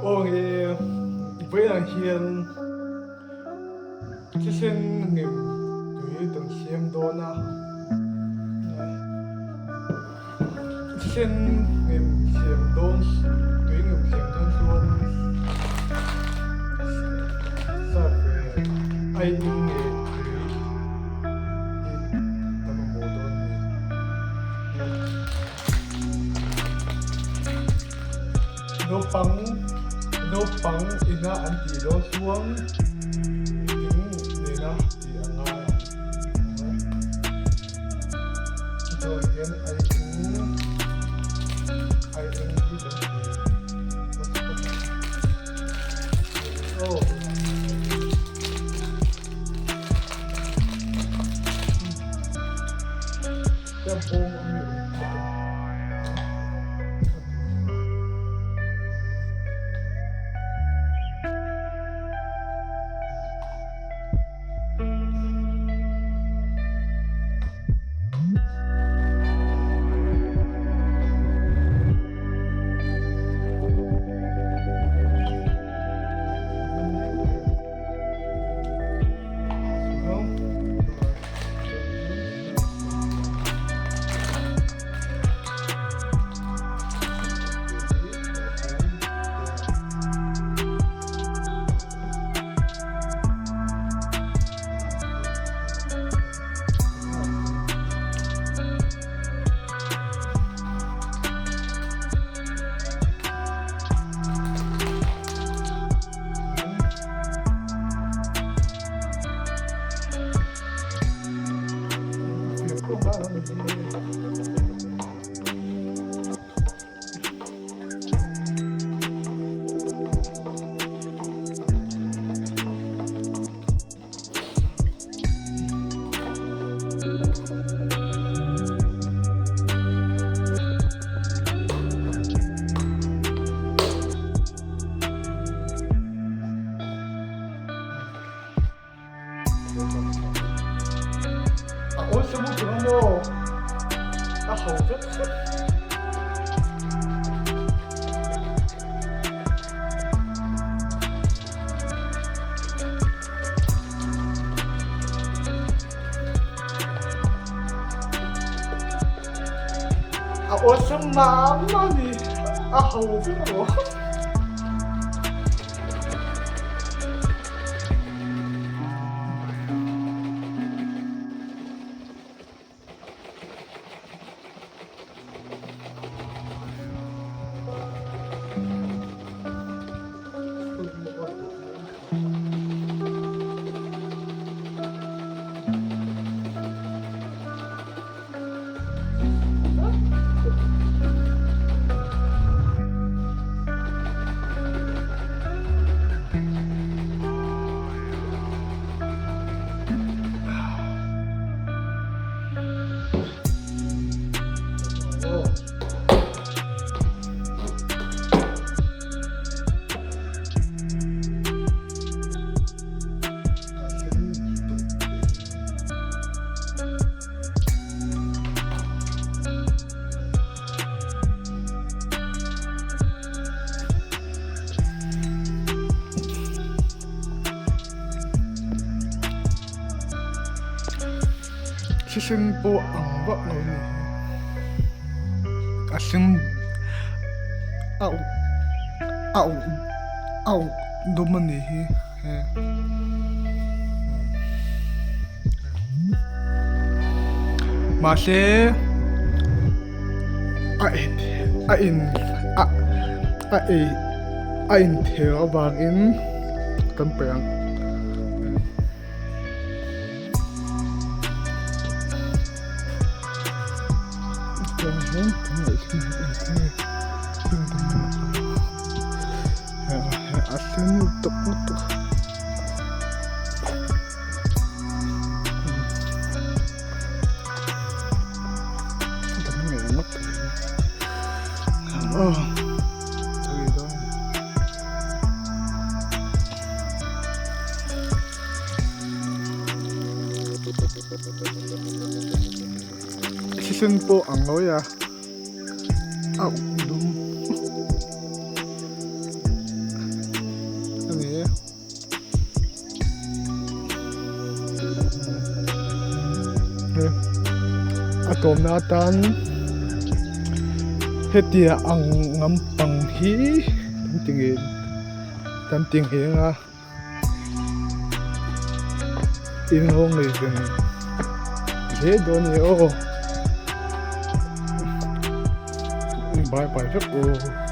Aw nge vawiinah hian thisen ngem tui kan siam dawn a, thisen ngem siam dawn tui ngem siam dawn chuan sap ve aiin nge tui hi kan mamawh dawn a ni. Naupang naupang ina an tih dawn chuan thing nena tih a ngai ang. Chutiang hian ai eng ai eng hi kan ti hmasa phawt ang. Aw. Ka bawm a mi awm phawt a. A awlsam u tur a maw? A ho vek vek. A awlsam mah mah a ni. A ho vek a maw? Thisen pawh ang vak lo a ni hi a sen a uk a uk a uk dum a ni hi he. Mahse a a in a a ei a inthel avangin kan paih ang. A sen lutuk lutuk. Thisen pawh a ngawi a a uk dum. A tawmna atan hetiang ang lampang hi kan ti ngei kan ti ngheng a inngawng nei ve hle dawn a ni aw bye bye vek aw.